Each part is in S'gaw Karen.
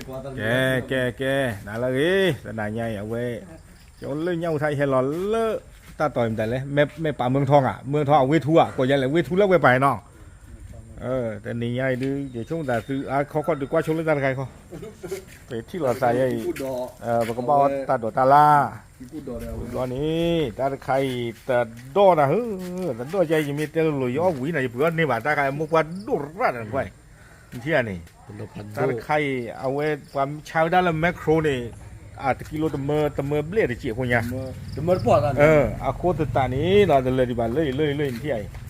ကဲ ကဲ ကဲ နၤလၢအဂ့ၤ တနၤညါအံၤ အဝဲ ကၠီလၢညၣ်အူထါအံၤဟဲလီၤလၢ တၢ်တီၤအံၤမတၤလဲၣ် မ့ၢ်ပာ်မၢကထီဧါ မၢကထီအဝ့ၢ်ထူဧါ ကိးယါလဲၣ် ဝ့ၢ်ထူလၢအဝဲပာ်နီၤ တနံၤညါအံၤဒုး ယဆိကမိၣ်သးသု အခီခီဒုးကွၢ်ဆိလၢတၢ်တခါအံၤခီ ပထံၣ်လိာ်သးယဲအံၤ ပကဘၣ်အီၣ်တၢ်ဒိးတၢ်လၢ် ဝံၤဘျီန့ၣ် တၢ်တခါအံၤ တဒီၣ်နၤဧၢ တဒီၣ်ကါ ယမ့ၢ်တဲလိၤလိၤ ယအီၣ်ဝံၤနၤ ယပှ့ၤအီၣ်န့ၢ်ဘၣ် တၢ်ခါအံၤ မိၢ်ပှၢ်ဒိၣ်ရၣ်တနကွၢ်အံၤ နထံၣ်ဧါန့ၣ် တၢ်တခါအံၤ အဝဲပှၤဆါဝဲဒၣ်လၢ Makro န့ၣ် အတကံလိတမၢ တမၢဘျဲၣ်တစဲးဖိညါ အဃိသတးန့ၣ်ဒီး တလၢာ်ဒံးဘၣ် လၢအံၤ လၢအံၤ လၢအံၤ နထံၣ်ဧါအံၤ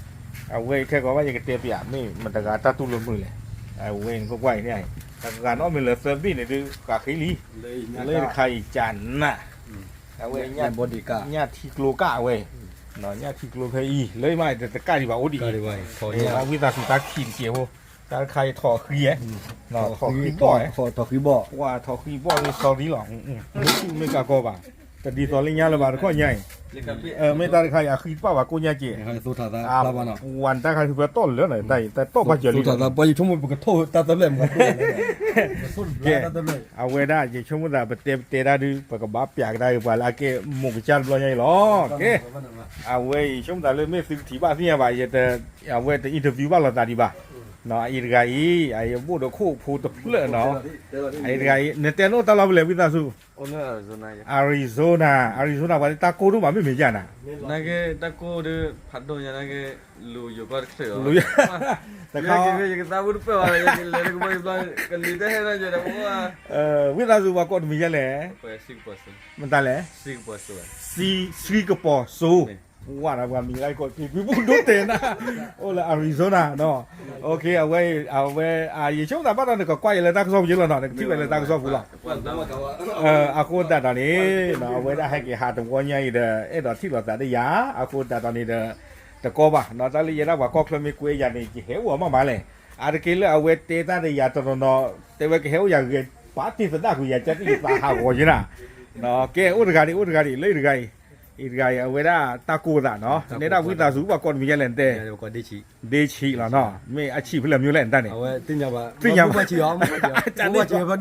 အဝဲအံၤခဲကီးဘၣ် ယကတဲပျး မ့ၢ်မတၤတဂၤတၢ်တူၢ်လိာ်မုာ်လဲၣ် အဝဲအံၤနကွၢ်ကွၢ်အံၤန့ၣ် တဂၤနီတမံၤလၢသၢဘ့ၣ်န့ၣ်ဒုး ဃးဃ့လံ လၢတခါအံၤ ကနး အဝဲ ညၣ်ထံကျိကၣ်အဝဲ ညၣ်ထံကျိဖဲအံၤ လၢမးတကၣ်ဒံးဘၣ်အိၣ်ဒ်အံၤ ဝံသးစူၤတၢ်ခံးတစဲးဖိ တၢ်တခါအံၤထီၣ်ဃံဧဲ ထီၣ်ဃံဘီၣ် ထီၣ်ဃံဘီၣ် ပှၤထီၣ်ဃံဘီၣ်န့ၣ် sorry လီၤ မ့ၢ်ကၢ်ကီဘၣ် တဒ်သိးလၢညါလၢၤဘၣ်တခီညါအံၤ မ့ၢ်တၢ်တခါအံၤ အဃံတပၣ်ဘၣ်ကိးညါကဲး ဝၤတၢ်ခါသုပတီၢ်လၢာ်န့ၣ် တၢ်အံၤတၢ်တီၢ်ပှၢ်စၢၤလံ ပှၤယဆိကမိၣ်ပကထိၣ်တၢ်သဘျ့မး ကဲ အဝဲဒၣ် ယဆိကမိၣ်သး ပတဲပတဲတၢ်ဒုး ပကဘၣ်ပျးကဒါက့ၤပှၤလၢအကဲမိၢ်ကစၢ်တဘျီညါအံၤလီၤ ကဲ အဝဲအံၤ ဆိကမိၣ်သးလၢမ့ၢ်သုကထံၣ်ဘၣ်သ့ၣ်ညါဘၣ် ယတ အဝဲတ interview ဘၣ်လိာ်သးဒံးဘၣ် အအံၤတဂၤအံၤ အယဘိၣ်ဒီးခိၣ်ဖိတဖျၢၣ်နီၤ အအံၤတဂၤအံၤ နတဲနအိၣ်တၢ်လီၢ်ဖဲလဲၣ် ဝံသးစူၤ Arizona Arizona ပှၤလၢတၢ်ကိၢ်ဒိၣ်မးမ့ၢ်မ့ၢ်ယါနၤ နာ်က့တၢ်ကိၢ်ဒုး ဖးဒိၣ်ညါနာ်က့ လူၤယိၤကီၢ်တချုးလီၤ တခါ ယကသးဝံၣ်တပၢၢ်ဘၣ် ယကလဲၤလၢကဘီယူၤဘျီ ကလံၤတဟဲနီၤယဲဒီး ဝံသးစူၤပှၤကိးတမံၤယါလဲၣ် မတၤလဲၣ် စံကပီၤစိ ဝဲဒီးပှၤမံၤလၢကိးက့ၤကွံာ်ပူၤဒိၣ်တဲာ်နၤ အိၣ်လၢ Arizona နီၤ အဝဲ အဝဲ ယဆိကမိၣ်သးဘၣ်ဒီးနကကွၢ်ယဲလၢတၢ်ကစီၣ်ပူၤယဲလီၤနီၤ နကထံၣ်ဝဲလၢတၢ်ကစီၣ်ပူၤလီၤ အဃိသတးဒီးန့ၣ် အဝဲဒၣ်ဟဲက့ၤဟးတဝီညါအံၤဒီး အဲၣ်ဒိးထံၣ်လိာ်သးဒီးယၤ အဃိသတးဒီးန့ၣ်ဒီး တကီဘၣ် တၢ်လၢယဲဒၣ်ပှၤကီၢ်ချၢမ့ၢ်ကွဲးယၤန့ၣ် ယဟဲအိၣ်အီၤမးမးလဲၣ် အါတက့ၢ်လၢအဝဲတဲတၢ်ဒီးယၤတနီၤနီၤ တဲဝဲကဟဲအိၣ်ယၤဂ့ၤ ပာ်တ့ၢ်သဒၣ်ကွံာ်ယၤ ကၢ်တံၢ်ယသးဟးဂီၤယဲနၤ ကဲ အိၣ်တဂၤဒံး အိၣ်တဂၤဒံး အံၤတဂၤအံၤ အဝဲဒၣ်တၢ်ကိၢ်သးနီၤ နဲဒၣ်ဝံသးစူၤ ပှၤကိးတမံၤယါလဲၣ်နတဲ ဒ့ဆံးလီၤနီၤ မ့ၢ်အဆံးဖဲလဲၣ်မ့ၢ်လဲၣ်နတၢ်န့ၣ် သ့ၣ်ညါဘၣ် သ့ၣ်ညါဘၣ်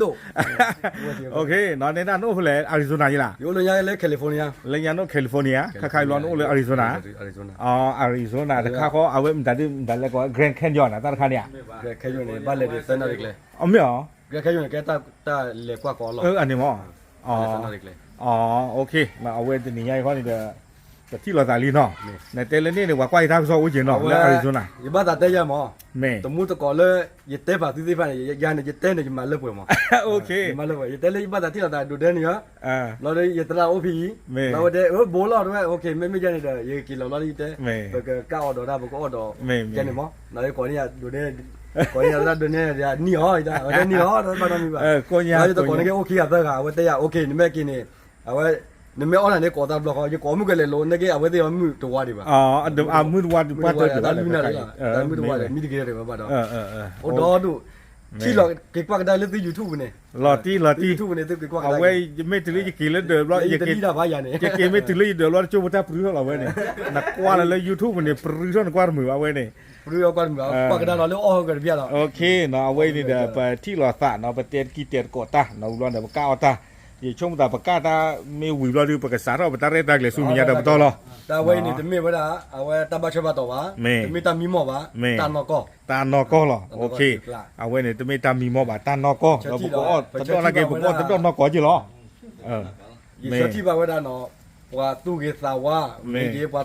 နဲဒၣ်နအိၣ်ဖဲလဲၣ် Arizona ယဲလၢ လၢညါနအိၣ် California ခါခါအံၤဘျီနအိၣ်လၢ Arizona Arizona တခါဃီ အဝဲမတၤဒ် မတၤလဲၣ်ကီး Grand Canyon နၤ တၢ်တခါန့ၣ်ဧါ Grand Canyon န့ၣ် ဘၣ်လဲၤဒ်သၢနၣ်ရံၣ်ကျဲ အမ့ၢ်အီၤ Grand Canyon န့ၣ် ကဲတၢ်လဲၤကွၢ်ကီးလီၤ အန့ၣ်မ့ၢ် အ အဝဲတနံၤညါအံၤဃီန့ၣ်ဒီး ပထံၣ်လိာ်သးလံနီၤ နတဲလၢန့ၣ်န့ၣ် ပှၤကွၢ်ယတၢ်ကစီၣ်အိၣ်က့ၤနီၤ လၢ Arizona ယဘၣ်သးတဲယၤမး မ့ၢ် တမူတကိးလၢ ယတဲဖးသုသ့ၣ်တဖၣ်န့ၣ် ယၤန့ၣ် ယတဲန့ၣ် ယမၤလၢပှဲၤမး ယမၤလၢပှဲၤ ယတဲလၢယဘၣ်သးထံၣ်လိာ်သးဒိးဒဲန့ၣ်ဧါ လီၤဒီးယသရၣ်အိၣ်ဖဲအံၤ လီၤဝဲတဲ ဘိလီၤတဝဲ မ့မ့ၢ်ယၤန့ၣ်ဒီး ယက့ၤလီၤဘျီလၢယတဲ ပကကၢ်အီၤဒီးတၢ် ပကအီၣ်ဒီး ယၤန့ၣ်မး လီၤကိးန့ၢ်ယၤဒိးန့ၢ် ကိးန့ၢ်ယၤသရၣ်ဒိးန့ၢ်ယၤ နံၣ်အီၤ ယတၢ်ဘၣ်နီတမံၤဘၣ် ယတကိးန့ၢ်က့ၤအိၣ်ခံဂၤသၢဂၤ အဝဲတဲယၤ OK နမ့ၢ်က့ၤန့ၣ် အဝဲ နမ့ၢ်အီၣ်နၤန့ၣ် ကိးသးဘျီဃီ ယကိးမုၢ်ကလဲၤလိၤ နက့ၤအဝဲသ့ၣ်အီၤမုၢ်တဝါဒံးဘၣ် အမုၢ်တဝါဒံး ပှၢ်တၢၢ်တၢ်မုၢ်နၤလီၤ တၢ်မုၢ်တဝါဒံး မံတက့ၤတၢ်တဝဲဘၣ်ဒီး အိၣ်ဒီဒူၣ် ထံၣ်လီၤက့ၤကွၢ်ကဒါလၢသု YouTube န့ၣ် လီၤတံၢ်လီၤတံၢ် YouTube န့ၣ် သုက့ၤကွၢ်ကဒါ အဝဲ ယမ့ၢ်တုၤလၢယက့ၤလၢဒၢးဘျီ ယက့ၤမ့ၢ်တုၤလၢယဒၢးဘျီ တကၠိဖိတၢ်ပြူထီၣ်လီၤဝဲန့ၣ် နကွၢ်လီၤလၢ YouTube န့ၣ် ပြူထီၣ်နကွၢ်တမုာ်ဘၣ်ဝဲန့ၣ် ပြူထီၣ်ကွၢ်တမုာ်ဘၣ် ကွၢ်ကဒါလီၤလၢအီၣ်ဟီၣ်ကတၢၢ်တပျၢ်လီၤ OK နီၤ အဝဲအံၤန့ၣ်ဒီး ပထံၣ်လိာ်သးနီၤ ပတဲတကံၢ်တဲတကိးတၢ်နီၤ ဝံၤဘျီန့ၣ် ပကၢ်အီၣ်တၢ် ယဆိကမိၣ်သး ပကၢ်တၢ်မ့ၢ်ဝံၤဘျီဒီး ပကစးထီၣ်ပတၢ်ရဲၣ်တၢ်ကျဲၤဆူမဲာ်ညါဒီးပတီၢ်လီၤ တၢ်ဝဲအံၤန့ၣ် တမ့ၢ်ဝဲဒၣ် အဝဲတၢ်ဘၣ်ထွဲဘၣ်တီၤဘၣ် တမ့ၢ်တၢ်မံမီၢ်ဘၣ် တၢ်နီၢ်ကီၢ် တၢ်နီၢ်ကီၢ်လီၤ OK အဝဲန့ၣ် တမ့ၢ်တၢ်မံမီၢ်ဘၣ် တၢ်နီၢ်ကီၢ် ဒီးပကအီၣ်တဒီၣ်နာ်က့ ပကအီၣ်တဒီၣ်နီၢ်ကီၢ်က့လီၤ ယဆၢထံၣ်ဘၣ်ဝဲဒၣ်နီၤ ပှၤသူၣ်ဂ့ၤသးဝါ မ့ၢ်ဂ့ၤ ပှၤတီ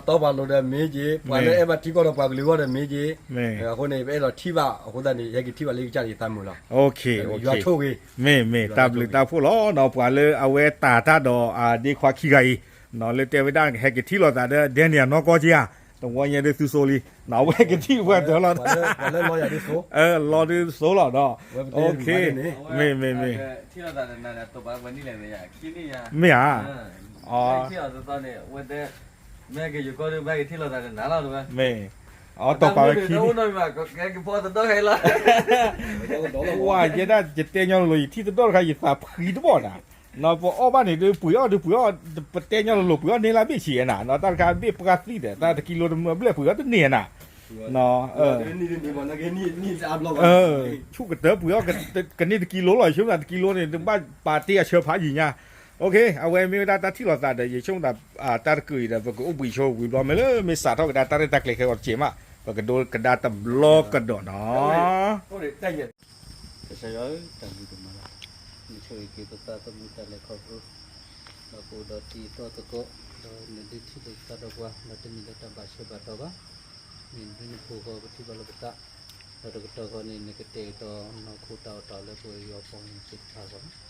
ပှၤလိၤဒီးမ့ၢ်ဂ့ၤ ပှၤလၢအဲၣ်ဘၣ်ထံကီၢ်ဒီးပှၤကလုာ်အဂီၢ်ဒီးမ့ၢ်ဂ့ၤ အဃိန့ၣ် ပအဲၣ်ဒိးထံၣ်ဘၣ်အဃိသတးန့ၣ် ဟဲက့ၤထံၣ်ဘၣ်လၢယကစၢ်န့ၣ် ယသးမုာ်လီၤ ယွၤဆိၣ်ဂ့ၤ မ့ၢ်မ့ၢ် တၢ်ဘျုးတၢ်ဖှိၣ်လီၤနီၤ ပှၤလၢအဝဲတၢ်တၢ်ဒီး ဒ့ခွါခံဂၤအံၤ လၢတဲဝဲဒၣ် ဟဲက့ၤထံၣ်လိာ်သးဒီး Daniel နီၢ်ကီၢ်က့ဧါ တဝီညါဒုးသုစိလံ အဝဲကထံၣ်ဝဲတၢ်လီၤ လီၤဒုးစိလီၤနီၤ OK မ့ၢ်မ့ၢ်မ့ၢ် မ့ၢ်ဧါ မ့ၢ် အီၤ ပှၤယဲဒၣ်ယတဲညီလိၤလိၤ ယထံၣ်တဒီၣ်တခါ ယသးဖှံတဘီၣ်နၤ, ပအီၣ်ဘၣ်န့ၣ်ဒုး ပှ့ၤအီၣ်ဒုးပှ့ၤအီၣ်, ပတဲညီလိၤလိၤ ပှ့ၤအီၣ်န့ၢ်လၢဘ့ၣ်ဆံးနၤ, တၢ်တခါဘ့ၣ်ပှၢ်သံဒီး တၢ်တကံလိတမၢဘျဲၣ်ပှ့ၤအီၣ်တန့ၢ်နၤ, ဆူၣ်ကတၢၢ်ပှ့ၤအီၣ်ကန့ၢ်တကံလိလီၤ, ဆၢမနုၤတကံလိန့ၣ် တဘၣ်ပာ်တ့ၢ်အဆၢဖးယံာ်ညါ. အဝဲမ့ၢ်ဝဲဒၣ်တၢ်ထံၣ်လိာ်သးဒီး ယဆိကမိၣ်သး တၢ်တကုာ်အံၤဒီး ပကအိၣ်ဘှံးဆိဝံၤဘျီ မ့ၢ်လၢမ့ၢ်စးထီၣ်ကဒါတၢ်ရဲၣ်တၢ်ကျဲၤခဲအံၤတက့ၢ်မး ပကဒိကဒါတဘျီကဒီးနီၤ. ကစၢ်ယွၤဧၢ, တၢ်ဘျုးဒိၣ်မးလီၤ. နဆိၣ်ဂ့ၤက့ၤပသးသမူတၢ်လဲၤခီဖျိ, ဒီးပအိၣ်ဒီးတံၤသကိး, ဒီးနဒုးထံၣ်လိာ်သးဒီးပှၤ ဒီးတမ့ၢ်လၢတၢ်ဘၣ်ဆၢဘၣ်တီၤဘၣ်, မ့ၢ်နဘျုးနဖှိၣ်ဃီပထံၣ်ဘၣ်လိာ်ပသး, ဒီးတကတီၢ်ဃီန့ၣ် နကတဲာ်ကတီၤနီၢ်ခိတၢ်အီၣ်တၢ်အီလၢပဝဲယွၤပှၤကလုာ်သ့ၣ်တဖၣ်အဂီၢ်လီၤ.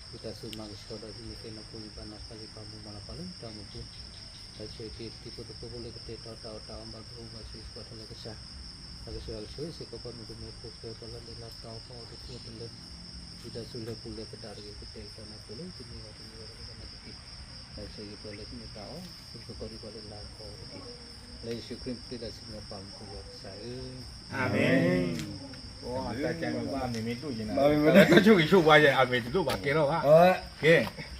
ဝံသးစူၤမၤကဆှီဒီးဟံးန့ၢ်က့ၤနီၢ်ခိဂံၢ်ဘါနီၢ်သးလံၤပာ်မူမၤလၤပှၤလၢတၢ်မူပူၤ, ဒီးဆိၣ်ဂ့ၤက့ၤတံၤဖိသကိးဖိလၢကတဲာ်ကတီၤတၢ်အီၣ်တၢ်အီဘၣ်ပဂီၢ်ဘၣ်ဆၢဂ့ၤဆၢဝါထီၣ်လၢကစၢ်, ဒီးကစၢ်ယွၤကဆိၣ်ဂ့ၤစ့ၢ်ကီးပှၤမုၢ်ကမဲဖိဃဲပှၤလၢဒ့လၢတီအဖီအီၤတထူအတလၢ, ဝံသးစူၤလၢပူၤလၢပတၢ်တဂ့ၤ ကတဲာ်ကတီၤနီၢ်ခိလၢတနံၤဂီၢ်တနံၤဂီၢ်လၢကမၤတက့ၢ်, ဒီးဆိၣ်ဂ့ၤပှၤလၢဟံးန့ၢ်တၢ်အီၣ် ပကကိးဒံးပှၤလၢလၤကပီၤတက့ၢ်, လၢယ့ၣ်ၡူးခရံာ်ပဃ့တၢ်စံးမံပာ်မူခိၣ်ယွၤကစၢ်ဧၢ, အၤမ့ၣ်. တၢ်ဆိၣ်ဂ့ၤဆိၣ်ဝါယဲ အၤမ့ၣ်တဒိၣ်ဘၣ်ကဲထီၣ်ဘၣ်, ကဲ, က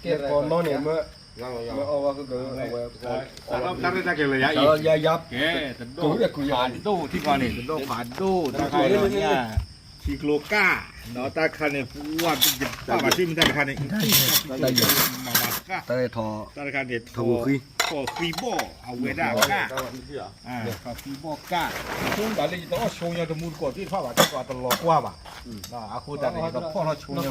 ဲ, ကိးနီၢ်န့ၣ်မ့ၢ် မ့ၢ်အီၣ်ဝဲကကဝဲ, တၢ်ရဲၣ်တၢ်ကျဲၤလၢယၤအံၤ, ကဲ, တဒိၣ်ဖးဒိၣ်ထံကီၢ်န့ၣ် တဒိၣ်ဖးဒိၣ် တၢ်ခါအံၤလီၤညါ, ထံကျိကၢ်, ဒီးတၢ်ခါန့ၣ် ပှၤတဘၣ်ဘၣ်ဆ့မ့ၢ်တၢ်တခါန့ၣ်, မၤဘၣ်ကၢ်, တၢ်ခါန့ၣ် ထီၣ်ဃံဘီၣ် အဝဲဒၣ်ကၢ်, ထီၣ်ဃံဘီၣ်ကၢ်, အဃိသတးလၢယတအီၣ်ဆိညါတမူတကိးသ့ၣ်တဖၣ်ဘၣ် တကိးတလီၤကွၢ်ဘၣ်, အဃိသတးန့ၣ် ယတဖီၣ်ထီၣ်ဆိ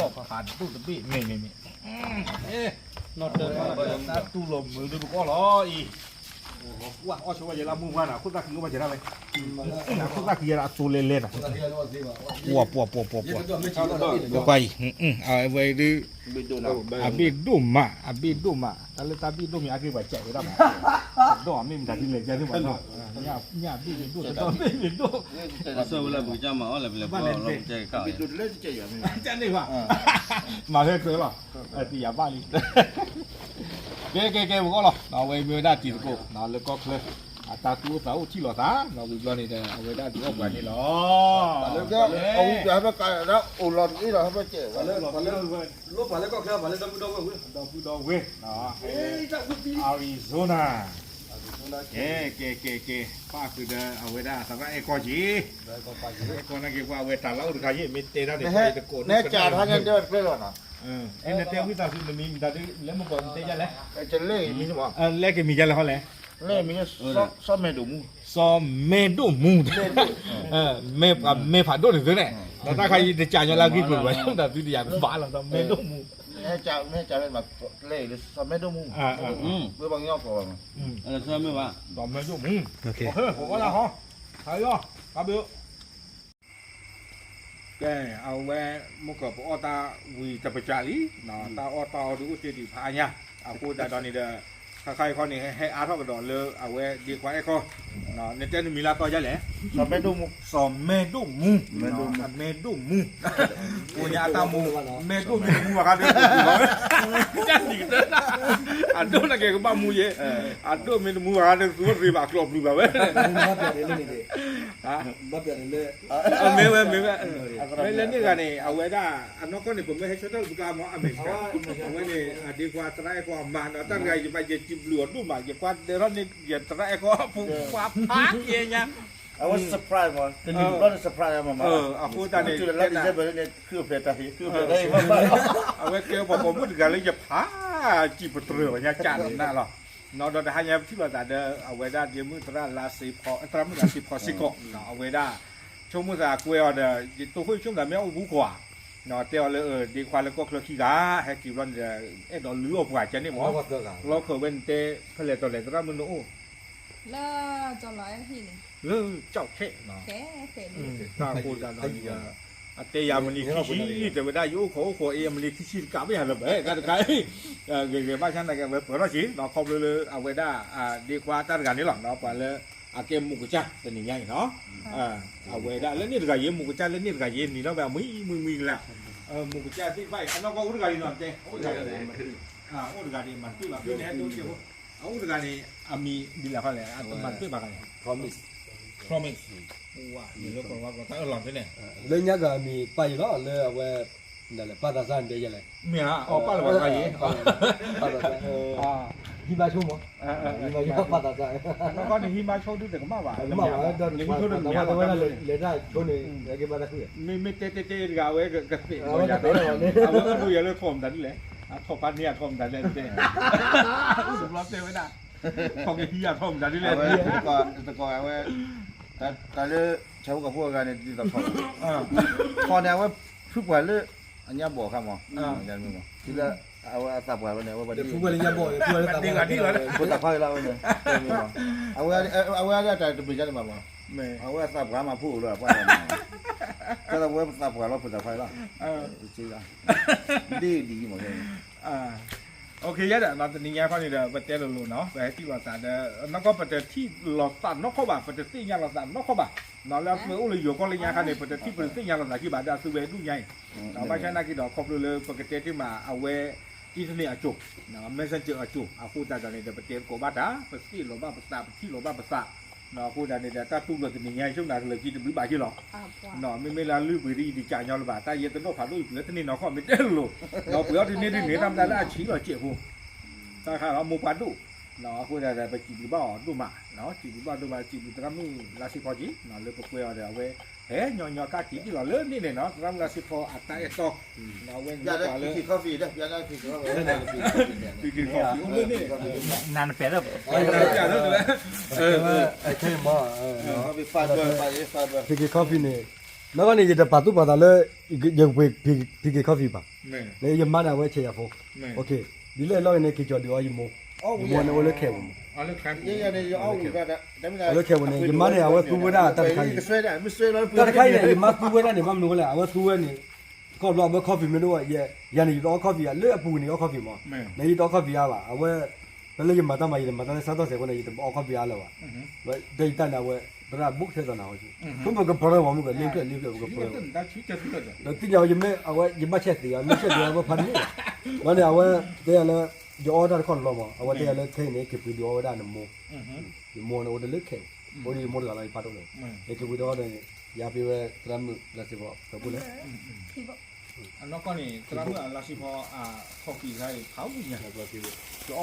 ညါလၢတဒိၣ်ဖးဒိၣ်တဘ့ၣ်မ့ၢ်မ့ၢ်မ့ၢ် တၢ်တူၢ်လိာ်မုာ်ဒ်ပကအီၣ်လီၤအံၤ, အီၣ်ဆိဝဲယဲလၢမူပှၢ်န့ၣ် အခိၣ်သၣ်ခံအိၣ်ဘၣ်ယဲဒၣ်ဝဲ, အခိၣ်သၣ်ခံယဲဒၣ်အသိလဲလဲန့ၣ်, ပှၤပှၤပှၤပှၤပှၤ, ပှၤအံၤ, အဝဲဒုး, အဘ့ၣ်ဒိၣ်မး အဘ့ၣ်ဒိၣ်မး တၢ်လၢတၢ်ဘ့ၣ်ဒိၣ်မးအါက့ၢ်ပှၤစဲးဝဲဒၣ်မး, ဒီးအမ့ၢ်မတၤဒ်လဲၣ်ကသ့ၣ်မးနီၤ, ညၣ်ဘ့ၣ်မ့ၢ်ဒိၣ် တဒီမ့ၢ်မ့ၢ်ဒိၣ်, ဘၣ်လဲၣ်, တန့ၢ်ဘၣ်, မၤဟဲကြၢးလီၤ, တယၤဘၣ်လံ ကဲကဲကဲ ပကအီၣ်လီၤ, အဝဲမ့ၢ်ဝဲဒၣ်တံၤသကိး လၢကီၢ်ချၢ အတၢ်သူၣ်အိၣ်သးအိၣ်ထံၣ်လိာ်သး ဝံၤဘျီန့ၣ်ဒီး အဝဲဒၣ်ဒုးအီၣ်ပှၤန့ၣ်လီၤ, အိၣ်လီၤတအ့ၣ်လီၤ ဟဲဖဲကဲးဝဲ, လၢပှၤလၢကီၢ်ချၢ ပှၤလၢဒီပုၢ်ဒီဝဲၢ်ဝဲ, ဒီပုၢ်ဒီဝဲၢ်, Arizona, ကဲကဲကဲကဲ, ပၣ်ဃုာ်ဒီးအဝဲဒၣ်သရၣ်အဲၣ်ကီၢ်က့ၤ, အဲၣ်ကီၢ်နာ်က့ၤပှၤအဝဲတၢ်လၢအိၣ်တခါယ့ၣ် မ့ၢ်တဲတၢ်န့ၣ် ပှၤတကိးန့ၣ် နတဲဝံသးစူၤ နမံၤမတၤဒ် လဲၤမုၢ်ကီၢ်နတဲယလဲၣ်, လဲက့ၤမံၤယလဲၣ်ဟီလဲၣ်, လဲက့ၤမံၤ, စီၤမဲဒိၣ်မူ, စီၤမဲဒိၣ်မူ, မဲပှၤမဲဖးဒိၣ်န့ၣ်သုန့ၣ်, ဒီးတၢ်ခါအံၤတကးညီလၢအဂ့ၢ်ကျိၤဘၣ် တၢ်သုတယၤကဘၣ်လီၤ စီၤမဲဒိၣ်မူ, စီၤမဲဒိၣ်မူ, စီၤမဲဒိၣ်မူ, ပအီၣ်လီၤဟီ, တၢ်ဘျုး ကဲ, အဝဲမုၢ်ကီၢ်ပအီၣ်တၢ်ဝံၤတပစးလံ, တၢ်အီၣ်တၢ်အီဒုးအိၣ်တ့ၢ်ဒံးဖးအါညါ, အဃိသတးဒီးန့ၣ်ဒီး ခါခါအံၤခီန့ၣ် ဟဲအါထီၣ်ကဒီးလၢအဝဲဒ့ခွါအဲၣ်ကီၢ်, နတဲနမံၤလၢအသီဒ်လဲၣ်, စီၤမဲဒိၣ်မူ, စီၤမဲဒိၣ်မူ, အမဲဒိၣ်မူ, ကိးညါအတၢ်မူ, မဲဒိၣ်မ့ၢ်တမူဘၣ်ဃးဒီး တၢ်နံၤကတၢၢ်, အဒိၣ်နာ်က့ၤကဘၣ်မူယဲ, အဒိၣ်မ့ၢ်တမူဘၣ်ဃးဒီး သူဝဲရ့ဘၣ်ကျီၢ်ပျုၤဘၣ်ဝဲ ဘၣ်ပျၢ်န့ၣ်လၢန့ၣ်, ဘၣ်ပျၢ်န့ၣ်လၢ, မ့ၢ်ဝဲမ့ၢ်ဝဲ, မ့ၢ်လၢန့ၣ်ဂၤန့ၣ် အဝဲဒၣ် အနီၢ်ကီၢ်န့ၣ် ပမ့ၢ်ဟဲဆၢထၢၣ်ပကမၤအမဲရကၤ, အဝဲန့ၣ် အဒ့ခွါသရၣ်အဲၣ်ကီၢ်အမါနီၤ တၢ်တဂၤယဘၣ်ယစံးဘျုးအီၤဒိၣ်မး ယကွၢ်တဲထီၣ်န့ၣ် ယသရၣ်အဲၣ်ကီၢ်ဖိခွါဖးက့ညါ, အဝဲ surprise မး တနံၤတဘျီန့ၣ် surprise မးမး, အဃိသတးန့ၣ် အဝဲကဲပှၤပိာ်မုၣ်တဂၤလၢယဖးစံးပတြၢၤအီၤညါကၢ်နးလီၤ, နီၢ်ဒီးတဟါညါပထံၣ်လိာ်သးဒီး အဝဲဒၣ်ဒ့မုၣ်သရၣ်လါစ့ဖီ, သရၣ်မုၣ်လါစ့ဖီစ့ၢ်ကီး, အဝဲဒၣ် ဆိကမိၣ်သးကွဲအီၤဒီး ယတိၢ်ခိၣ်ဆိကမိၣ်သးမ့ၢ်အိၣ်ဘူးကွၢ်, တဲအီၤလၢ ဒ့ခွါလၢကီၢ်ချၢခံဂၤ ဟဲက့ၤဘျီန့ၣ်ဒီး အဲၣ်ဒိးလုၢ်အီၣ်ပှၤကန့ၣ်မး, လီၢ်ခၢၣ်ဝဲန့ၣ်တဲ ဖဲလဲၣ်တီၤလဲၣ်သရၣ်မုၣ်နအိၣ် လၢကၠီၣ်ခဲ, တၢ်ဃိသတးဒီးန့ၣ်ဒီး အတဲယၤမံးနံးခံဆံ တဲဝဲဒၣ် ယအိၣ်ခိးအိၣ်ခိးအံၤ အမံးနံးခံဆံတကးဘၣ်ယၤလၢၤဘၣ် တၢ်တခါ ဂ့ၤဂ့ၤဘၣ်ဆၣ်နာ်က့ၤ အဝဲပၢၢ်ထီၣ်က့ၤ ခီဖျိလၢအဝဲဒၣ် ဒ့ခွါတၢ်တဂၤန့ၣ်လီၤ ပှၤလၢ အကဲမူးကစၢ်တနံၤညါအံၤနီၤ, အဝဲဒၣ်လၢန့ၣ်တဂၤယ့ မူးကစၢ်လၢန့ၣ်တဂၤယ့ နံၤထီၣ်ဝဲအမံၤမံၤမံၤကလၢ်, မူးကစၢ်သ့ၣ်တဖၣ်အံၤ အနီၢ်ကီၢ်အိၣ်တဂၤဒံးနီၤ တဲ အိၣ်တဂၤဒံး အိၣ်တဂၤန့ၣ် အမံၤဒ်လဲၣ်ဃီလဲၣ် အတမၤတပ့ၢ်ဘၣ်ဃီလဲၣ်, Promise, မ့ၢ်လၢကီၢ်ဝါကီၢ်တၢ်အၢၣ်လီၤသ့န့ၣ်, လၢညါဂၤအမံၤပၢ်ယံၤလီၤ လၢအဝဲ နလဲၤပၢ်သးစၢ်န့ၣ်တဲယဲလဲၣ်, မ့ၢ်ဧါ အီၤပၢ်လၢပှၤတဂၤယ့, ပၢ်သးစၢ်, ဟံးမါဆိမး, ဟံးမါဆိပာ်သးစၢ်, နီၢ်ကီၢ်န့ၣ်ဟံးမါဆိဒုးတကမၣ်ဘၣ်, ကမၣ်ဘၣ်, လဲၤမံထိတမ့ၢ်ဘၣ်, လဲၤတၢ်ဆိန့ၣ် ကဘၣ်တၢ်ဃု, မ့မ့ၢ်တဲတဲတဲတဂၤဝဲကသ့ၣ်လီၤယၤ, အဝဲအိၣ်ဒိးယၤလၢထီၣ်မတၤဒ်လဲၣ်, အထီၣ်ဖးန့ၢ်အထီၣ်မတၤဒ်လဲၣ်တဲ, စူးဘျီတဲဝဲဒၣ်, ထီၣ်ကဟံးအထီၣ်မတၤဒ်လဲၣ်တဲ, တကီၢ်အဝဲ, တၢ်လၢ ဆၣ်ဖိကီၢ်ဖိအဂၤန့ၣ် ဒ်သိးထီၣ်, ထီၣ်န့ၣ် အဝဲဖုပှၤလၢ အညါဘီၣ်အခါမး, လၢ အဝဲအသးပှၢ်လီၤန့ၣ် အဝဲပှၤဒ့ ဖိသၣ်ခွါလီၤဝဲန့ၣ်, အဝဲအတၢ်တမ့ၢ်ဒ်န့ၣ်ဘၣ်မး, အဝဲအသးပှၢ်မးဖိအိၣ်လၢအပှၢ်, တၢ်လၢအဝဲပသးပှၢ်လီၤ ဖိသၣ်ခွါလီၤ, ဒ်ဒ်အံၤမး, ယဲဒၣ်တနံၤညါခီန့ၣ်ဒီး ပတဲလိၤလိၤနီၤ ပဟဲထံၣ်လိာ်သးဒီး နီၢ်ကီၢ်ပတထံၣ်လိာ်သးနီၢ်ကီၢ်ဘၣ် ပတသ့ၣ်ညါလိာ်သးနီၢ်ကီၢ်ဘၣ်, လၢအသုဝဲအိၣ်လၢယိၤကီၢ်လၢညါခါန့ၣ် ပတထံၣ်ပတသ့ၣ်ညါလိာ်သးက့ဘၣ် ဒီးအသုဝဲဒူၣ်ညါအံၤ, ဘၣ်ဆၣ်နာ်က့ဒီးခီဖျိလၢပကတဲတ့ၢ်မးအဝဲ internet အစိၤ, messenger အစိၤ အဃိသတးဒီးန့ၣ်ဒီး ပတဲသကိးဘၣ်တၢ် ပသ့ၣ်လိာ်ဘၣ်ပသး ပထံၣ်လိာ်ဘၣ်ပသး, အဃိသတးန့ၣ်ဒီး တၢ်တူၢ်လိာ်တနံၤညါအံၤ ဆိကမိၣ်ကလၢာ်က့တဘျုးဘၣ်က့လီၤ, မ့မ့ၢ်လၢအလုၢ်ပှ့ၤဒ်အံၤတကးညီလၢၤဘၣ် တၢ်ယဲတဒိၣ်ဖးဒိၣ်အံၤ ပှ့ၤအီၤတန့ၢ်တန့ၢ်နီၢ်ကီၢ် မ့ၢ်တဲလိၤလိၤ, ဒီးပှ့ၤအီၤတန့ၢ်တန့ၢ်တၢ်မတၤလၢအဆံးလီၤစဲးဖိ, တၢ်ခါလီၤမိၢ်ပှၢ်ဒိၣ်, အဃိသတးဒီး ပစံးဘျုးဘၣ်အီၤဒိၣ်မး, စံးဘျုးဘၣ်ဒိၣ်မး စံးဘျုးသရၣ်မုၣ်လါစ့ဖီက့ၤ လၢပကွဲအီၤဒီးအဝဲ ဟဲညီညီကါက့ၤဒ်လီၤလၢန့ၣ်န့ၣ်နီၤ သရၣ်မုၣ်လါစ့ဖီအတၢ်အဲၣ်တီ, အဝဲန့ၣ်ပှၤလၢ ပံက့ၤခီဖံး နၢ်နပဲာ်လၢ ပံက့ၤခီဖံးန့ၣ် နီၢ်ကီၢ်န့ၣ် ယတပာ်သူၣ်ပာ်သးလၢ ယကပှ့ၤ ပံက့ၤခီဖံးဘၣ်, ယမါန့ၣ် အဝဲဆဲးယၤဖိ, ဒ်လဲၣ်လီၤန့ၣ် က့ၤကီၤဒုးအီၤယမိၢ်, ယမိၢ်န့ၣ်အိၣ်လၢခဲပူၤမး, အိၣ်လၢခဲပူၤန့ၣ် ယမါန့ၣ် အဝဲသူဝဲဒၣ်တၢ်တခါအံၤ, တၢ်တခါအံၤန့ၣ် ယမါသူဝဲဒၣ်န့ၣ် ဘၣ်မနုၤလဲၣ် အဝဲသူဝဲန့ၣ် ခီဖျိအဝဲ coffee မ့ၢ်တအိၣ် ယၤန့ၣ် ယတအီ coffee ဧါ, လၢအပူၤကွံာ်န့ၣ် အီ coffee အါဘၣ်, အဝဲ တၢ်လၢယမၤတၢ်မၤ ယတမၤတၢ်လၢစးထီၣ်စဲးဖိန့ၣ် ယတအီ coffee အါလၢၤဘၣ်, ဒီးယတၢ်န့ၣ် အဝဲ သရၣ်ဘူးကထဲသိးနၤဝဲ, မ့ၢ်ပကပီၤထီၣ်မး မ့ၢ်ပကလ့ဖျၢၣ်လ့ဖျၢၣ် ပကပီၤထီၣ်, ဒီးသ့ၣ်ညါဝဲ ယမ့ၢ် အဝဲ ယဘၣ်ဆဲးသ့ဧါ မ့ၢ်ဆဲးသ့ဧါ ပဖးတန့ၢ်ဘၣ်, ဘၣ်န့ၣ် အဝဲ တဲယၤလၢ ယအီတၢ်တခီၣ်တလီၤမး အဝဲတဲယၤလၢခဲအံၤန့ၣ် က့ၤပှ့ၤဒုးအီဝဲဒၣ်နမိၢ်, ယမိၢ်န့ၣ်အိၣ်တလၢခဲအံၤ, အိၣ်ဒီးယမိၢ်တဂၤလီၤ ယဖးဒိၣ်လၢ, ယက့ၤပှ့ၤဒုးအီဒီး ယၤပ့ၤဝဲသရၣ်မုၣ်လါစ့ဖီ ဒီးပူၤလဲၣ် အနီၢ်ကီၢ်န့ၣ် သရၣ်မုၣ်အလါစ့ဖီအ coffee ခါအံၤ ဖးဝံၤညါ, ယအီၣ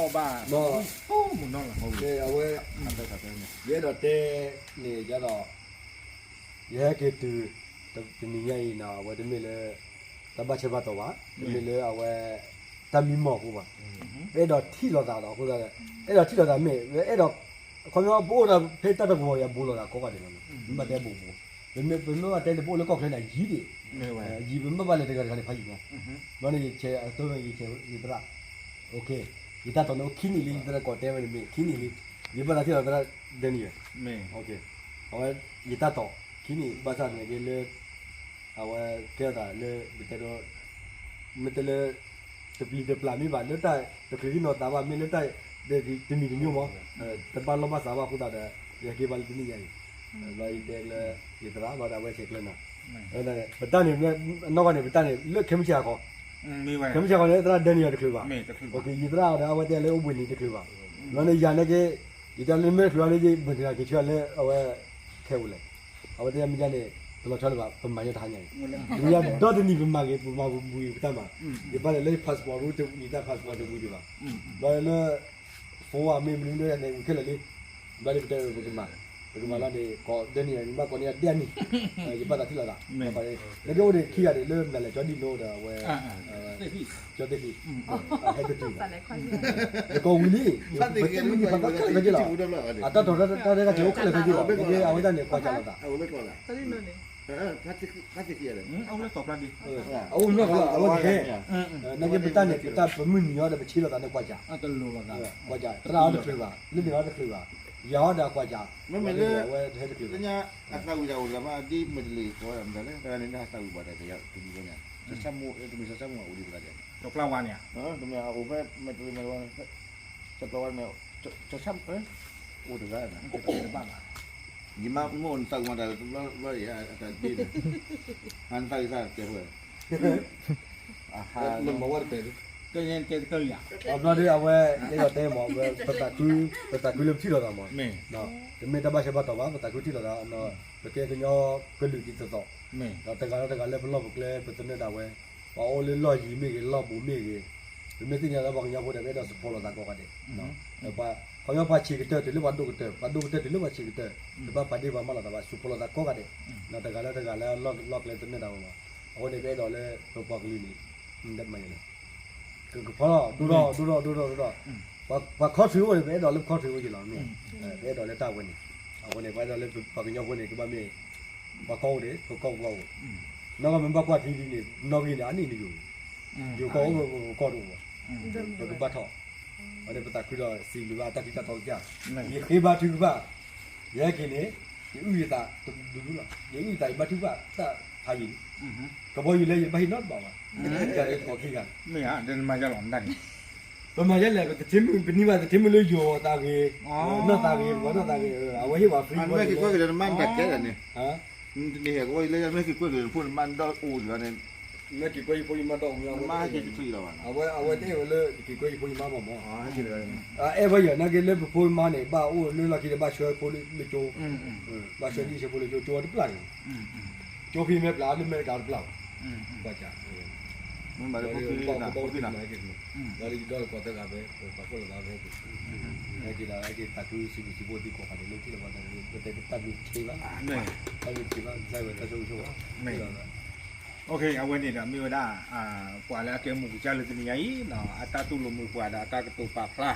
်ဘၣ် မုၢ်နီၢ်လီၤ, အဝဲ ယအဲၣ်ဒိးတဲန့ၣ် ယဒီး ယဟဲက့ၤတုၤ တနံၤညါအံၤနီၤ အဝဲတမ့ၢ်လၢ တၢ်ဘၣ်ဆၢဘၣ်တီၤဘၣ်, တမ့ၢ်လၢအဝဲ တၢ်မံမီၢ်အဃိဘၣ်, ပအဲၣ်ဒိးထံၣ်လိာ်သးဒီးအဃိသတး အဲၣ်ဒိးထံၣ်လိာ်သးမ့ၢ် အဲၣ်ဒိး ခီဖျိပအိၣ်ဒီးဖဲတၢ်တဝီၤ ယၤဘူးလိာ်သးကိးဂၤဒဲးလီၤ, မ့ၢ်ဘၣ်တဲဘူးဘူး, ပမ့ၢ်ဘၣ်တဲန့ၣ် ပအိၣ်လၢကီၢ်ချၢန့ၣ် ယံၤဒံး, ယံၤ ပမ့ၢ်ဘၣ်လဲၤတဂၤတဂၤန့ၣ် ဖးယံၤမး, ဘျီန့ၣ် ယဆဲးအသိ ယဆဲးယသရၣ်, ယတၢ်တီၤန့ၣ်အိၣ်ခံနံၣ်လံ ယသရၣ်ကိးတဲဝဲန့ၣ်မ့ၢ် ခံနံၣ်လံ, ယဘၣ်သးထံၣ်လိာ်သရၣ် ဒဲနံၣ်ယဲၢ်, အဝဲ ယတၢ်တီၤ ခံနံၣ် ဘၣ်ဆၣ်သနာ်က့လၢ အဝဲကဲထီၣ်သးလၢ ပတဲဒီး မ့ၢ်တဲလၢ တပျံၤတပျၢ်မ့ၢ်ဘၣ် လၢတၢ်တချုးဟံးနီၤသးဘၣ် မ့ၢ်လၢတၢ်တမံၤတမံၤမး တဘၣ်လီၢ်ဘၣ်စးဘၣ်အဃိသတးဒီး ယဟဲက့ၤဘၣ်လၢတနံၣ်ညါအံၤ, ဘျီယတဲလၢ ယသရၣ်ဘျီဒီး အဝဲဆဲးကျၢနၤ, ပတၢ်န့ၣ် အနီၢ်ကီၢ်န့ၣ် ပတၢ်န့ၣ် လၢခဲမုၢ်ဆ့ၣ်အခီ, ခဲမုၢ်ဆ့ၣ်အခီန့ၣ် သရၣ်ဒဲနံၣ်ယဲၢ်တချုးဘၣ်, ယသရၣ်အီၤဒီးအဝဲတဲလၢအိၣ်ဘှံးနံၤတချုးဘၣ်, ဘျီန့ၣ်ယၤန့ၣ်က့ ယတဲလၢမ့ၢ်တချုးဘၣ်န့ၣ် ယဘၣ်တဂၤက့ၤဆှၢလၢအဝဲ ခဲပူၤလဲၣ်, အဝဲတဲမ့ၢ်ယါန့ၣ် တလီၤဆီလၢၤဘၣ် ပမၤညါတဟါညါအံၤ, မ့ၢ်ယါဒီတနံၣ်ပမၤဂ့ၤ ပမၤဝံၤပတၢ်မၤ, ယဘၣ်လဲၤလၢ passport ရူ တဝံၤတၢ် passport တဝံၤဒံးဘၣ်, ဘျီလၢ phone မ့ၢ်မနုၤန့ၣ် ဝံၤခဲလၢာ်လံ, ဘျီန့ၣ်ပတဲပကမၤ, ပကမၤလီၤန့ၣ် ကိးဒဲနံၣ်ယဲၢ် နဘၣ်ကိးန့ၢ်ယၤဒဲနံၣ်, ယဘၣ်သးထံၣ်လိာ်သး, နကအိၣ်ဒံးခံဂၤဒံးလၢမနုၤလဲၣ် ကၠီဒံၣ်လိဒီးအဝဲ ကၠီသ့ၣ်ဃံၣ်, ဟဲတတုၤဘၣ်, ယကိးဝံၤလံ, ပတဲမုၢ်နံၤဖးသီခဲလၢာ်ခဲဆ့လီၤ, အတၢ်ထီၣ်တၢ်ရဲၣ်တၢ်ကျဲၤအိၣ်ခဲလၢာ်ခဲဆ့လီၤ, အဝဲဒၣ်န့ၣ်ကွၢ်စၢ်လိာ်သး အအိၣ်နီၢ်ကီၢ်လီၤ အဝဲတဟဲ, နာ်က့ပတၢ်န့ၣ် ပတၢ်ပမုၢ်နံၤအီၤဒီးပဆ့လိာ်သးန့ၣ်ကွၢ်စၢ်, ကွၢ်စၢ် သရၣ်အီၤတချုးဘၣ်, လၢန့ၣ်အီၤတချုးဘၣ်, ယၤအီၤဒီးအကွၢ်စၢ်, မ့မ့ၢ်လၢ အဝဲတဟဲတချုးဘၣ်, အသးဝံၣ်တၢ်အိၣ်လၢမး ဒ်မဲာ်တလ့ၢ်ကိးဝဲဒၣ်မတၤလဲၣ် တဂၤန့ၣ် အသးဝံၣ်ဘၣ်တၢ်တယၤတမံၤဘၣ်န့ၣ်, စီၤဆၣ်မိၣ် တမ့ၢ်စီၤဆၣ်မိၣ်အအိၣ်ဒံးတဂၤန့ၣ်, စီၤပျၢ်ဝါန့ၣ်, တမ့ၢ်အအိၣ်ဖဲမဲာ်တလ့ၢ်မဲာ်တဝါန့ၣ်, စီၤပျၢ်ဝါန့ၣ်, စီၤဆၣ် အိၣ်တဂၤန့ၣ်, ယမါမိၢ်နသးဝံၣ်မးတၢ်တဘျီဘျီယၤ အတၢ်ဒ့န့ၣ်, ဟးနသးဝံၣ်သးတဲဝဲ မ့ၢ်မၤဝဲတပဲာ်လံ, ကဲတဲတကၢၢ်လံဧါ, အဘျီဒီးအဝဲ အဲၣ်ဒိးတဲမး ပသးခု ပသးခုလၢပထံၣ်လိာ်သးမး, တမ့ၢ်တၢ်ဘၣ်ဆၢဘၣ်တီၤဘၣ် ပသးခုထံၣ်လိာ်သး, ပကဲကညီကလုာ်ဒ်သိးသိး, ဒီးတဂၤဒီးတဂၤလၢပလီၢ်ပကျဲ ပသနၢၣ်ဒၣ်ဝဲ, ပှၤအိၣ်လၢလီၢ်ယံၤမ့ၢ်ဂ့ၤ လီၢ်ဘူးမ့ၢ်ဂ့ၤ, ပမ့ၢ်သ့ၣ်ညါလၢပှၤကညီဖိဒီး ပအဲၣ်ဒိးစူးဖီလိာ်သးကိးဂၤဒဲး, ခီပညီပှၤဆံးကတၢၢ်တုၤလၢပှၤဒိၣ်ကတၢၢ်, ပှၤဒိၣ်ကတၢၢ်တုၤလၢပှၤဆံးကတၢၢ်, ပဘၣ်ပာ်ဒ့ၣ်ပှၤမၤလိာ်သးဘၣ် စူးဖီလိာ်သးကိးဂၤဒဲး, တဂၤလၢတဂၤလၢလီၢ်ကျဲတနၢၤတၢ်ဘၣ်မး, အဃိန့ၣ် ပအဲၣ်ဒိးလၢပပှၤကလုာ်န့ၣ် ကဖီလီၤ ဒိၣ်ထီၣ် ဒိၣ်ထီၣ် ဒိၣ်ထီၣ် ဒိၣ်ထီၣ်, ပှၤခီၣ်ထံးအိၣ်န့ၣ် ပအဲၣ်ဒိးလၢပခီၣ်ထံးအိၣ်က့ၤလီၤ, ပအဲၣ်ဒိးလၢတၢ်ဝဲန့ၣ်, အဃိန့ၣ် ပအဲၣ်ဒိးလၢပှၤကညီဖိန့ၣ် ကဘၣ်မ့ၢ် ပှၤကီၢ်အိၣ်န့ၣ် ပကီၢ်ပှၤအိၣ်, နီၢ်ကီၢ်မ့ၢ်ဘၣ်ကွၢ်ထံဒ်န့ၣ် နီၣ်ဂံၢ်န့ၣ် အနံၣ်နယိာ်, ယိၤကီၢ်အိၣ်ပကီၢ်တအိၣ်ဘၣ်, ပကဘၣ်ထီၣ်, အဃိန့ၣ် ပသးခုဒီးစံးဘျုးဘၣ်တၢ်ထံၣ်တၢ်တီကစၢ်, ယဃ့ဘါထုကဖၣ် ယဟဲက့ၤန့ၣ် ယအုၣ်ယသးတဒူဒူလီၤ, ယအုၣ်ယသးယဘါထုကဖၣ်တၢ်ဖးယံၤ, ကဘီယူၤလဲယတဘၣ်ဟ့ၣ်နီတဘးဘၣ်, ယၤလၢတကိးခံဂၤ, မ့ၢ်ဧါ, ပမၤယါလီၤ, ပမၤယါလဲၣ်, ပတထံၣ်မုၢ် ပနံၤဘၣ်တထံၣ်မုၢ်လၢယိၤသးဂ့ၤ, နီၢ်သးဂ့ၤ ပှၤနီၢ်သးဂ့ၤ, အဝဲဟ့ၣ်ပှၤ free မ့ၢ်က့ၤကွဲက့ၤဒီးနမါတကဲဒီးန့ၣ်, နဟဲကဝီၤယလဲ မ့ၢ်က့ၤကွဲက့ၤဖိနမါဒီးအိၣ်ဒီးန့ၣ်, မ့ၢ်က့ၤကွဲယဖိယမါဒီးအိၣ်မ့ၢ် နမါဟဲက့ၤတချုးလီၤဘၣ်နီၤ, အဝဲတအဲၣ်ဝဲလၢက့ၤကွဲယဖိယမါဘၣ်မး, အဲၣ်ဝဲယၤနာ်က့လၢပဖိမါန့ၣ် ဘၣ်အိၣ်လၢလီၢ်ခံဒီး ဘၣ်ဆှၢဖိလၢကၠိ, ဘၣ်ဆှၢဒ်ဆှၢဖိလၢကၠိ ကၠိဝဲတပျၢ်န့ၣ်, ကၠိဖဲမဲာ်ပျၢ်လၢမဲာ်တကးတပျၢ်ဘၣ်, ဘၣ်ကး မ့ၢ်ဘၣ်လၢဖိဖံလၢဖိဖံနီၤ, လီၤလၢယဒီးလၢကီၢ်သၢဂၤဖဲ ပှၤဖှိၣ်လိာ်သးဖဲ, ဟဲက့ၤဒီး ဟဲက့ၤသးခုစံးဘျုးစံးဖှိၣ်သံကွၢ်ဃာ်န့ၣ် လၢထံၣ်လီၤပှၤတၢ်ဘျုးတက့ၢ်ဘၣ်, တၢ်ဘျုးတက့ၢ်ဘၣ် ကစၢ်ယွၤတၢ်ဆိၣ်ဂ့ၤဆိၣ်ဝါ, အဝဲန့ၣ်ဒီးမ့ၢ်ဝဲဒၣ် ပှၤလၢအကဲမူးကစၢ်လၢတနံၤညါအံၤ အတၢ်တူၢ်လိာ်မုာ်ပှၤဒီးအတၢ်ကတိၤပာ်ဖျါ,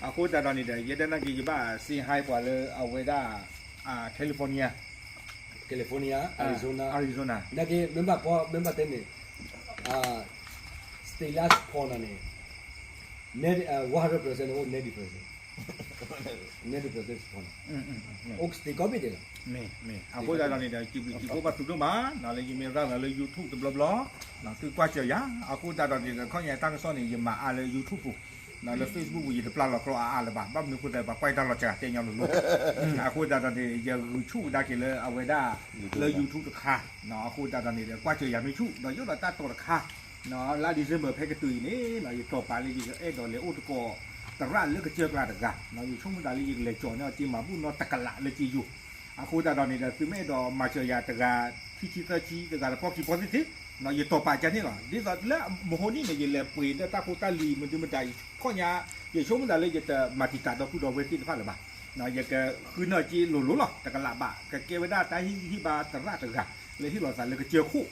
အဃိသတးဒီးန့ၣ်ဒီး ယဲဒၣ်နာ်က့ ယဘၣ် say hi ပှၤလၢအဝဲဒၣ် California, California, Arizona, Arizona, နာ်က့ မ့ၢ်ဘၣ်ပီ မ့ၢ်ဘၣ်တဲန့ၣ် state လၢအစူးဖီန့ၣ် one hundred percent အိၣ် ninety percent, ninety percent စူးဖီန့ၣ် အိၣ် state ကိးဘ့ၣ်ဒဲးလီၤ, မ့ၢ် မ့ၢ် အဃိသတးဒီးန့ၣ်ဒီး စံးဘျုးစံးဖှိၣ်ဘၣ်သုဒိၣ်မး လၢယမ့ၢ်ရၤလီၤလၢ YouTube တဘျီဘျီ သုကွၢ်စၢၤယၤ အဃိသတးဒီးန့ၣ်ဒီး ခီၣ်ညါတၢ်ကစီၣ်န့ၣ် ယမၤအါလၢ YouTube ပူၤ လၢ Facebook ပူၤ ယတပျၢ်လီၤကျိအါအါလၢၤဘၣ်, ဘၣ်မနုၤအဃိသတး ပှၤကွၢ်တၢ်လီၤစှၤတဲညီလိၤလိၤ, အဃိသတးဒီးန့ၣ် ယဂုာ်ဆူၣ်ကဒါက့ၤလၢအဝဲဒၣ် လၢ YouTube တခါ, အဃိသတးဒီးန့ၣ်ဒီး ကွၢ်စၢၤယၤမ့ၢ်ဆူၣ် ဒီးယိၣ်ဒီးတၢ်တိာ်တခါ, လါ December ဖဲကတုၤအံၤန့ၣ် ယတီၢ်ပာ်လၢယကအဲၣ်ဒိးလဲၤအိၣ်သကိး သရၣ်လၢကစၢၢ်ကျါတဂၤ, ယဆိကမိၣ်သးလၢယကလဲၤကၠီၤန့ၢ်အီၤစ့မၤဘူၣ်နီတကလးလၢစ့ယိၤ, အဃိသတးဒီးန့ၣ်ဒီး သုမ့ၢ်အဲၣ်ဒိးမၤစၢၤယၤတဂၤ ခံဆံသၢဆံတဂၤဒီး ဖီၣ်ခံဖီသ့ၣ်သ့ၣ်, ယတီၢ်ပာ်ကန့ၣ်လီၤ. ဒ်သိးလၢမဟိနံၣ်န့ၣ် ယလဲၤပှ့ၤဒီးတၢ်ဖိတၢ်လံၤမနုၤမတၤ ခီၣ်ညါ ယဆိကမိၣ်သးလၢယတမၤတံာ်တာ်ဒီပုၢ်ဒီဝဲၢ်သ့ၣ်တဖၣ်လၢၤဘၣ်, ယကဃုန့ၢ်စ့လိၤလိၤလီၤ တကလးဘး ကကဲဝဲဒၣ်တၢ်ဟ့ၣ်ဂံၢ်ဟ့ၣ်ဘါသရၣ်တဂၤ လၢဟ့ၣ်လီၤသးလၢကစၢၢ်ခိၣ်,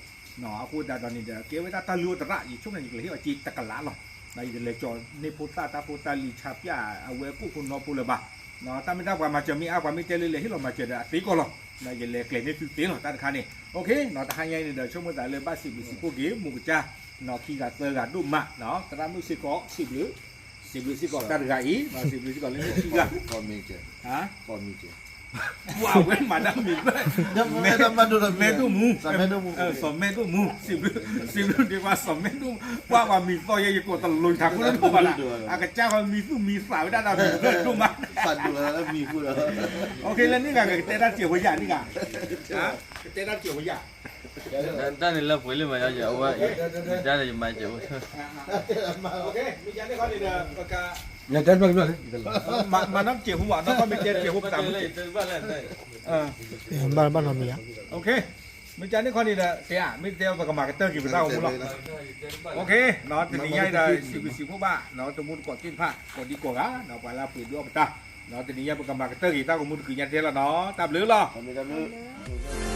အဃိသတးဒီးန့ၣ်ဒီး ကဲဝဲဒၣ်တၢ်လုၢ်အီၣ်သရၣ် ယဆိကမိၣ်န့ၣ် ယကလဲၤဟ့ၣ်အီၤစ့တကလးလီၤ. ယတလဲၤကၠီၤန့ၢ်ဖိသၣ်တၢ်ဖိတၢ်လံၤဆါပျၢ်အဝဲကိၣ်ဖိနီဖိလၢၤဘၣ်, တၢ်မ့ၢ်တၢ်ပှၤမၤစၢၤမ့ၢ်အါ ပှၤမ့ၢ်တဲလၢလဲၤဟ့ၣ်လီၤမၤစၢၤဒီးအသ့ကီးလီၤ, ယလဲၤကျဲၤန့ၢ်သုသ့လီၤ တၢ်တခါန့ၣ်, တဟါညါအံၤန့ၣ်ဒီး ဆိကမိၣ်သးလၢဘၣ်စံးဘျုးစံးဖှိၣ်က့ၤ မူကစၢ် ခံဂၤသၢဂၤဒိၣ်မး, သရၣ်မုၣ်စ့ၢ်ကီး စံးဘျုး စံးဘျုးစ့ၢ်ကီးတၢ်တဂၤအံၤ စံးဘျုးစ့ၢ်ကီးလၢခံဂၤ ပှၤဝဲမၤတၢ်မံၤ မဲဒိၣ်မူ, စီၤမဲဒိၣ်မူ, စံးဘျုး စံးဘျုးဒ်ပှၤစီၤမဲဒိၣ်မူ, ပှၤပှၤမံၤသီယဲ ယကိးတလိၤတၢ်ခိၣ်လၢဒိၣ်မးလၢ အကစၢ်ပှၤမံၤသူၣ်မံၤသးဝဲဒၣ်ဒီးမံၤဒိၣ်မး, လၢန့ၣ်ဂၤကတဲတၢ်စဲးဖိယၢ်န့ၣ်ဂၤ, ကတဲတၢ်စဲးဖိယၢ် တၢ်န့ၣ်လၢပှဲၤလံမး ယဝဲ ယတၢ်န့ၣ်ယမၤစဲးဖိ မ့ၢ်ကန့ၣ်ခီန့ၣ်ဒီး ပက မၤနီၢ်စဲးဖိဘၣ် နီၢ်ကီၢ်မ့ၢ်တဲစဲးဖိပတၢ်မုၢ် ဘၣ်နီတမံၤဧါ, မ့ၢ်ကန့ၣ်ခီန့ၣ်ဒီး တဲဧါ မ့ၢ်တဲပကမၤကတၢၢ်က့ၤပသးကမူလီၤ, တနံၤညါအံၤဒီး စံးဘျုးစံးဖှိၣ်ဘၣ် တမူတကိးသ့ၣ်တဖၣ် ကိးဒံကိးဂၤ ပှၤလၢအပှ့ၤဒုးအီၣ်ပတၢ်, တနံၤညါပကမၤကတၢၢ်က့ၤတၢ်ကမူတကုၤညါတဲလီၤနီၤ တၢ်ဘျုးလီၤ.